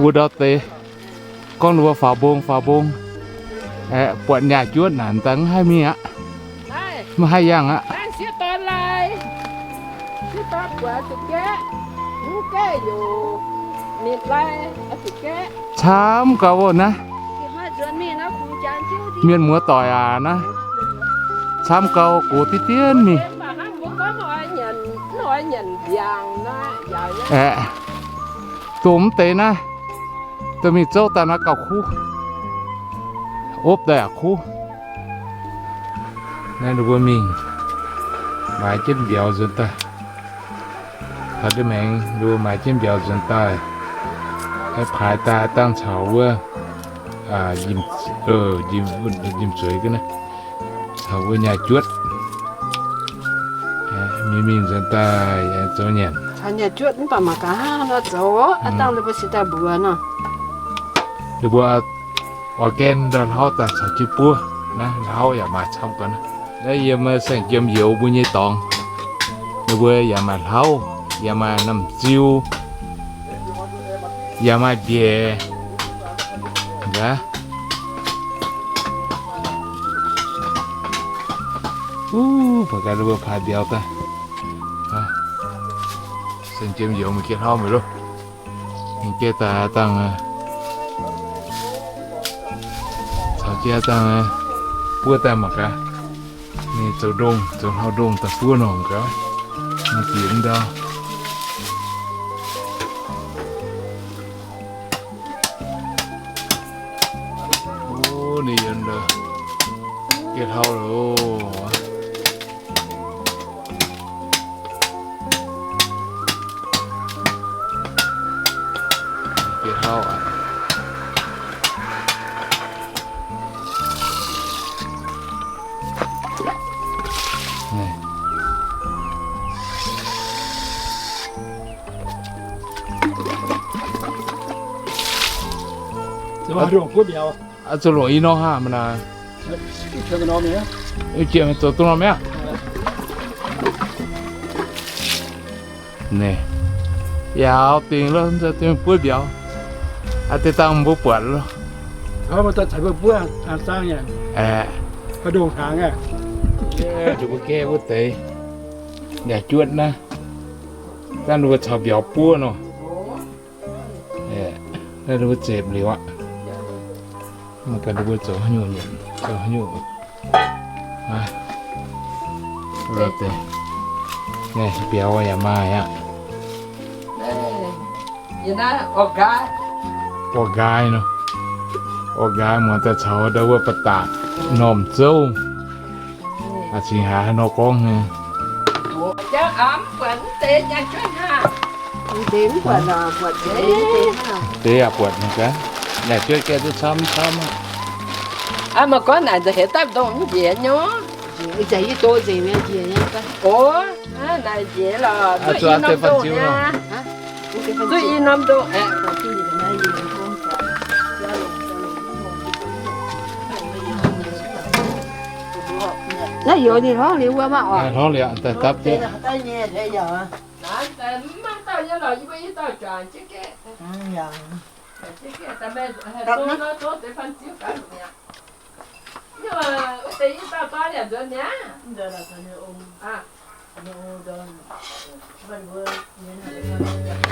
Mbuo ndau deix gorngv ninh mbuo faaux mbong, faaux mbong, aeqv, buatc nyaah juotv naaic daaih mv haih mingh aqv. Mv haih yangh aqv. Camv gau naaiv. Mienh muoz-doic aac, naaiv camv gau, gox diev dien mingh. Aeqv, dongh mv deix naaiv, dongh mingh zouv daaih naaiv gauh kuv, opv daaih yaac kuv. Naaiv ninh mbuo mingh maaiz jienv mbiauz nzuonx daaih. Taux ndiev maengx ninh mbuo maaiz jienv mbiauz nzuonx daaih, paaix daaih dangh caux wuov njimv-zueiz ga'naaiv, caux wuov nyaah juotv. Mingh mingh nzuonx daaih zoux nyanc. Caux nyaah juotv mv baac mangc gaax hnangv nor zoux, aav dangh ninh mbuo cingx daaih mbuox nor. Ninh mbuo organic ndau hlauv daaih caux jienv buov, naaiv hlauv yaac maaih camv gau naaiv. Naaiv yiem saeng-jiem youz mbuo nyei dorngx, ninh mbuo yaac maaih hlauv, yaac maaih namc ziu, yaac maaih mbiaec. Gaax, mangc gaax ninh mbuo paaix mbiauz daaih. Saeng-jiem youz mingh geh hlauv mi'aqv loh. Mingh geh daaih dangh, caux jienv dangh buov daaih mangc gaax. Ninh zoux ndongh, zoux hlauv-ndongh daaih buov nor mangc gaax, ninh bieqc ndau. Ninh yiem ndau geh hlauv loh. Geh hlauv aqv. Zuqc longc i norm haah, mv naaic. Zoux dongh norm mi'aqv. Naaiv, yaac dingc lo, dingc buov mbiauz. Aa, deix dangh mbuo buatc lo. Aeqv, mbuo gaeqv wuov deix, yaac juotv naaiv, dangh ninh mbuo caux mbiauz buov nor. Naaiv ninh mbuo zepc liuz aqv. Mangc gaax ninh mbuo zoux haaix nyungc, zoux haaix nyungc. Naaiv, mbiauz yaac maaih aqv. Orv nqaai nor, orv nqaai muangx daaih caux ndau wuov ba'datc normh zouv. Aa, cingx haaix nor gorngv nyei. Deix yaac buatc mv gaax, yaac juotv gaeqv duqv camv camv aqv. Mv gorngv naaic nzengc heuc dapv ndongh mv njiec nyei. Oc, naaic njiec lorqc, zuqc i norm ndongh aqv. Zuqc i norm ndongh aqv. Naaiv youz ninh hlorngv liuz wuov maah oc. Hlorngv liuz daaih dapv jienv.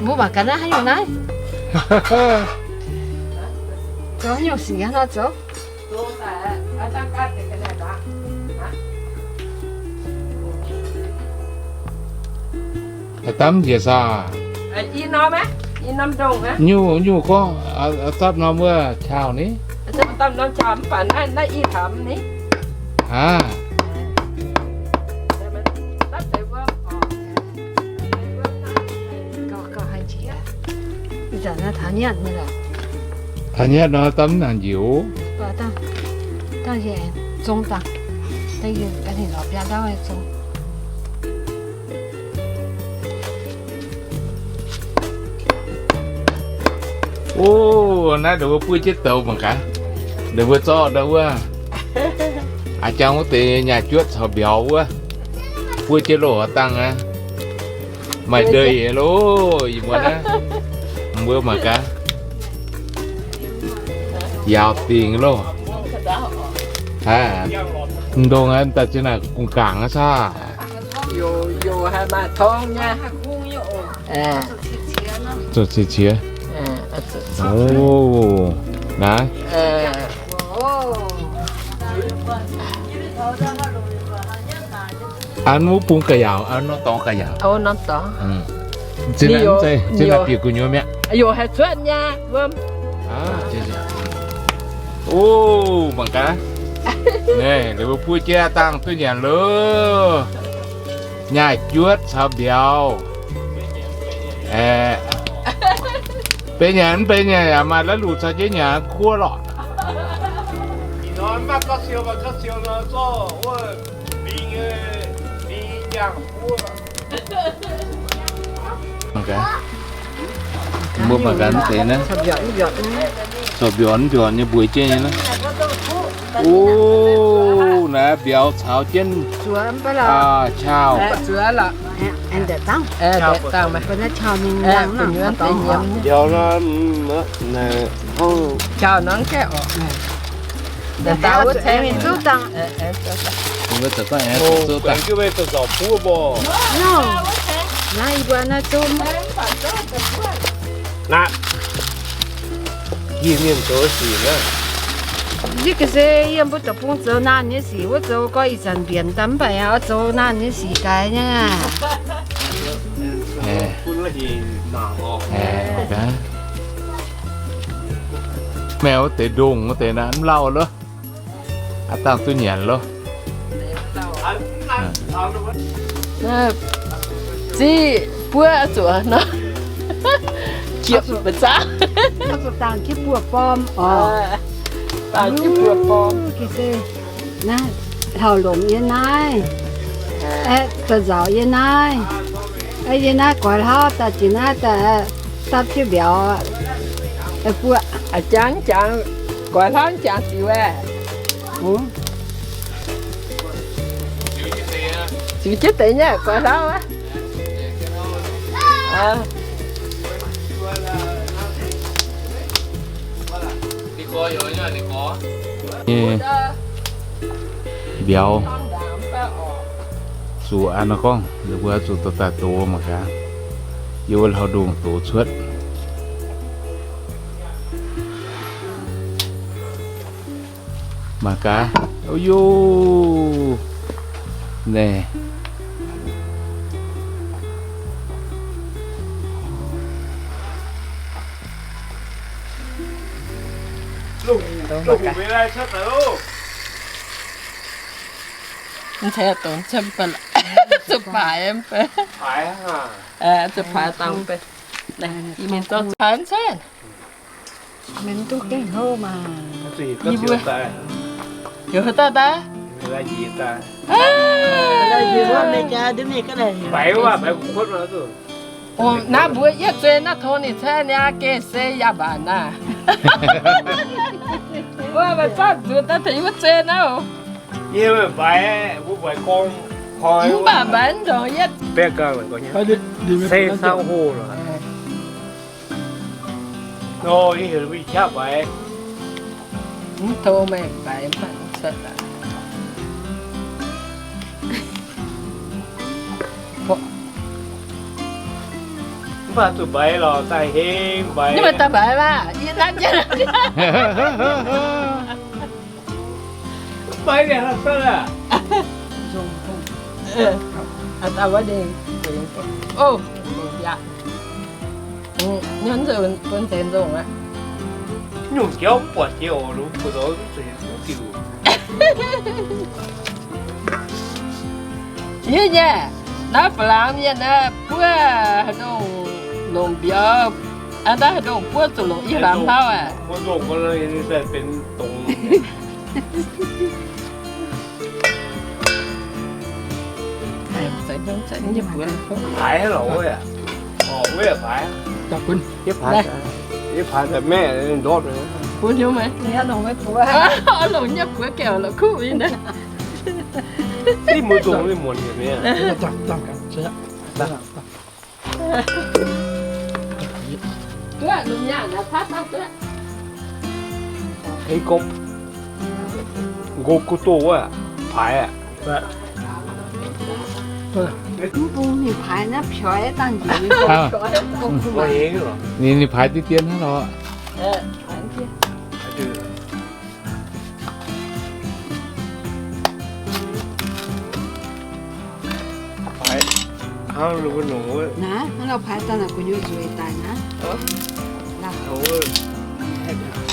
Mbuo mangc gaax naaiv haaix nyungc naaiv? Zoux haaix nyungc sic hnangv nor zoux? Dapv njiec saah? Nyungc, nyungc gorngv dapv norm wuov qauh ni. Aav. Taux nyatv nor, dapv mv nangc njiec oc. Oc, naaiv ndongc mbuo buov jienv douz mangc gaax. Ndongc mbuo zorqv ndau wuov, a'jang wuov deix nyaah juotv caux mbiauz wuov, buov jienv loz dangh aqv. Maaih ndeic loh, ih muonz naaiv. Mbuo mangc gaax. Yaauc dingc loh. Haiz, m'ndongx aeqv, daaih zinh naaic gungx gangc aqv saah? Zoux qiex qiex. O, naaiv. An wuov bung ga'yaauc, an norm dorngx ga'yaauc. Zinh naaic bieqc gu'nyuoz mi'aqv. O, mangc gaax. Naaiv, liuz mbuo buo jiex dangh duqv nyanc loh. Nyaaih juotv caux mbiauz. Aeqv, benx nyanc mv benz nyanc yaac maaih la'luc caux jienv nyanc kuov lorqc. Mbuo mangc gaax deix naaiv, corc mbiauz mv mbiauz nyei mbueiz jienv nyei naaiv. O, naaiv mbiauz caux jienv qauv. Yie ga'sie yiem mbuo deic-bung zoux naanh nyei sic, wuov zoux gorx ih zanc mbienc daaih mv baac yaac oix zoux naanh nyei sic gaax nyei aqv. Meih wuov deix ndongh wuov deix naaiv mv lauh loh. Aav dangh duqv nyanc loh. Ziqv buov zuqc nor, jiepv mbu'ziex. Dangh jiepv buov borm oc. Dangh jiepv buov borm. Naaiv hlauv-lomc yiem naaiv, aeqv, da'nzauc yiem naaiv, yiem naaiv goix hlauv daaih, jiex naaiv daaih dapv jienv mbiauz buov. Jangx jangx, goix hlauv jangx ziux aeqv. Ziux jienv deix nyei goix hlauv aqv. Nyei mbiauz zuqc an nor gorngv, mbuo zuqc dorh daaih dox mangc gaax. Yiem wuov hlauv-ndongh dox cuotv. Mangc gaax, o yoh, naaiv. Mv ceix dongh cen ba'laqc, zuqc baaix mv bei. Zuqc baaix dangh mv bei. Naaiv, yie mingh zorqv baaix mv ceix. Mienh duqv gaengh houv maah. Yie mbuo heuc daaih daaih. Naaiv mbuo yietv zuei naaiv tong ninh caeqv niaa geh se yaac mbaanc naah. Mbuo maiv zanc zuqc daaih tengx yie mbuo zuei naaiv oc. Mv baac mbaix ndongc yietv. Se sauv hoh lorqc. Mv tov meih mbaix mv baac mv cuotv aqv. Mv baac zuqc mbaix lorqc, daaih heng mbaix. Ninh meih daaih mbaix maah, yie nanv jienv. Mbaix mi'aqv, cuotv aqv. Aa, daaih wuov deix. O, yaac. Nyunc nzengc bun deix nzongh aqv. Nyungc jauv mv buatc jiex oc, lungz buatc oc, mv zeiz mv diuc. Yie nyei, naaiv ba'laangz mienh aeqv, buov haaix ndongh longc mbiauz, aa, naaiv haaix ndongh buov zuqc longc i hlamv hlauv aqv. Bun hnyouv meih. Longc nyei buoz gaengh la'kuqv mingh naaiv. Duqv lungh nyaanh naaiv paav daaih duqv. Nqo, nqo gu doh wuov, paaix aqv. Mv bung ninh paaix naaiv piaix dangh njiec ninh piaix. Ninh, ninh paaix deix dien hnangv nor. Paaix hnangv nor wuov nor wuov. Naaiv, hnangv nor paaix daaih naaic gu'nyuoz nzueic daaih naaiv.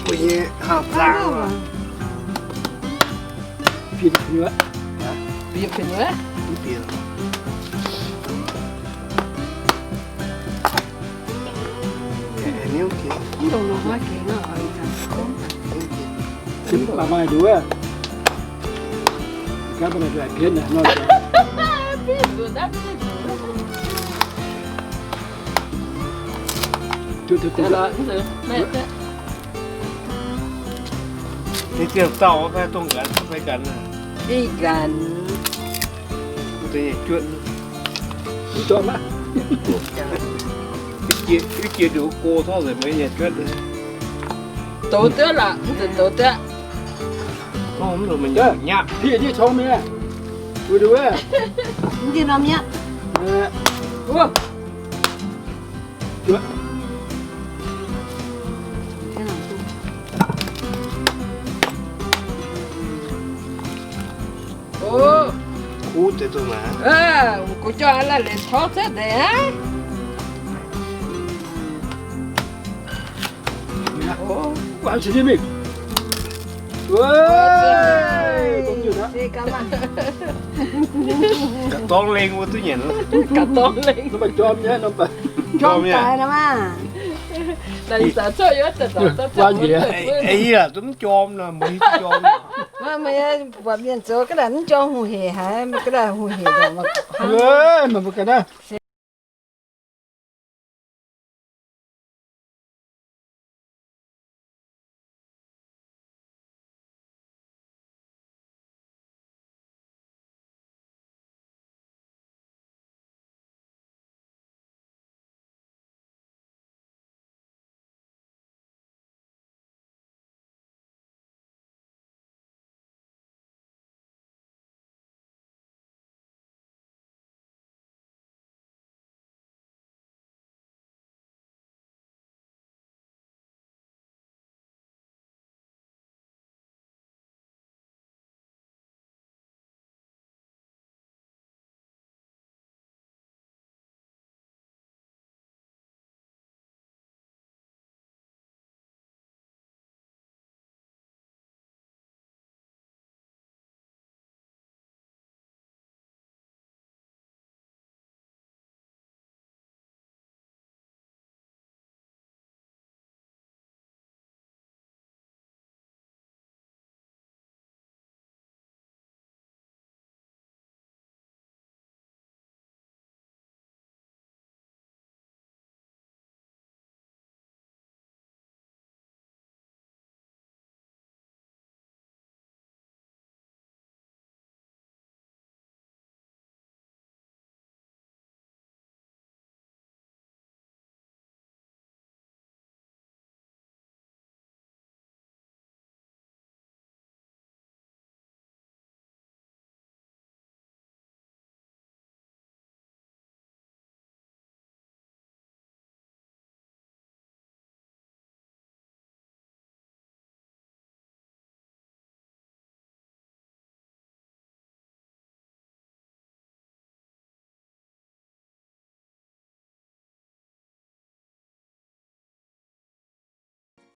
Mbuo nyei hnangv plaang. Bieqc bieqc wuov. Mv bieqc. Mv dongh nor hnoi gengx oc, ih zanc gorngv. Maaih maaih nduov. Ganh mbuo naaic pienv naaic nor. Deix ziangh dauh fai dongh nqanx fai nqanx aqv? Ih nqanx. Mv deix nyei juotv. Mv jorm aqv. Ih jiex, ih jiex nduqc go tov nzengc mbuo nyei juotv. Douz duqv lorqc, mv zuqc douz duqv. Gorngv mv zuqc mingh nyaqv. Piv nyei cong mingh aqv. Wuov nduqc wuov. Mv dieh norm mi'aqv. Wuov. Kuv deix dongh naaic. Gu jauv la'leic torv cuotv deix aqv. Guangc qiex jienv mingh. Weic, ga'dorngv lengh wuov duqv nyanc. Ga'dorngv lengh. Norm baac jorm nyei, norm baac jorm daaih nor maah. Guangc qiex. Ei, ei, yie mv jorm nor, mbuo mv jorm. Mv, mbuo mienh zoux ga'naaiv mv jorm hungh heic haic, ga'naaiv hungh heic. Mv baac ga'naaiv